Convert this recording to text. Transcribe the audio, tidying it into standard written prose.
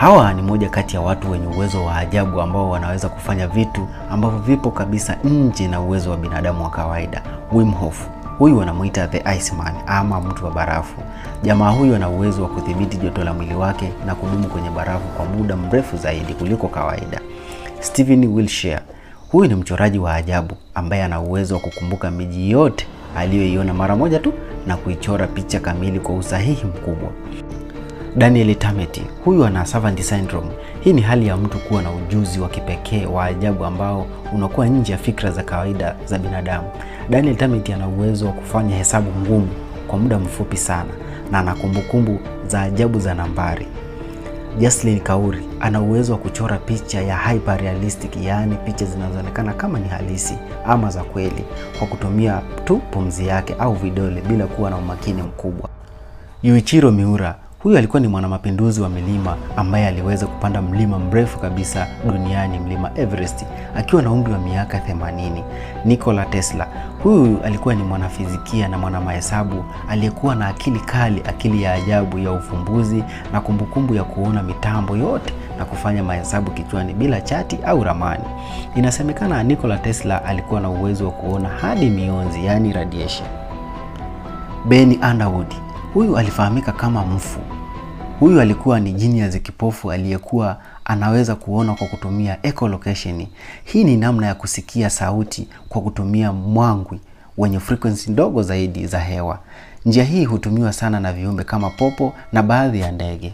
Hawa ni moja kati ya watu wenye uwezo wa ajabu ambao wanaweza kufanya vitu ambavyo vipo kabisa nje na uwezo wa binadamu wa kawaida. Wim Hof, huyu wanamuita the Iceman ama mtu wa barafu. Jamaa huyu ana uwezo wa kudhibiti joto la mwili wake na kudumu kwenye barafu kwa muda mrefu zaidi kuliko kawaida. Stephen Wilshire, huyu ni mchoraji wa ajabu ambaye ana uwezo wa kukumbuka miji yote aliyoiona mara moja tu na kuichora picha kamili kwa usahihi mkubwa. Daniel Tammet, huyu ana Savant syndrome. Hii ni hali ya mtu kuwa na ujuzi wa kipekee wa ajabu ambao unakuwa nje ya fikra za kawaida za binadamu. Daniel Tammet ana uwezo wa kufanya hesabu ngumu kwa muda mfupi sana na ana kumbukumbu za ajabu za nambari. Jaslin Kauri ana uwezo wa kuchora picha ya hyper realistic, yaani picha zinazoonekana kama ni halisi ama za kweli kwa kutumia tu pumzi yake au vidole bila kuwa na umakini mkubwa. Yuichiro Miura, huyu alikuwa ni mwanamapinduzi wa milima ambaye aliweza kupanda mlima mrefu kabisa duniani, mlima Everest, akiwa na umri wa miaka 80. Nikola Tesla, huyu alikuwa ni mwanafizikia na mwanamahesabu aliyekuwa na akili kali, akili ya ajabu ya ufumbuzi na kumbukumbu ya kuona mitambo yote na kufanya mahesabu kichwani bila chati au ramani. Inasemekana Nikola Tesla alikuwa na uwezo wa kuona hadi mionzi, yaani radiation. Ben Underwood, huyu alifahamika kama mfu. Huyu alikuwa ni genius kipofu aliyekuwa anaweza kuona kwa kutumia echolocation. Hii ni namna ya kusikia sauti kwa kutumia mwangwi wenye frequency ndogo zaidi za hewa. Njia hii hutumiwa sana na viumbe kama popo na baadhi ya ndege.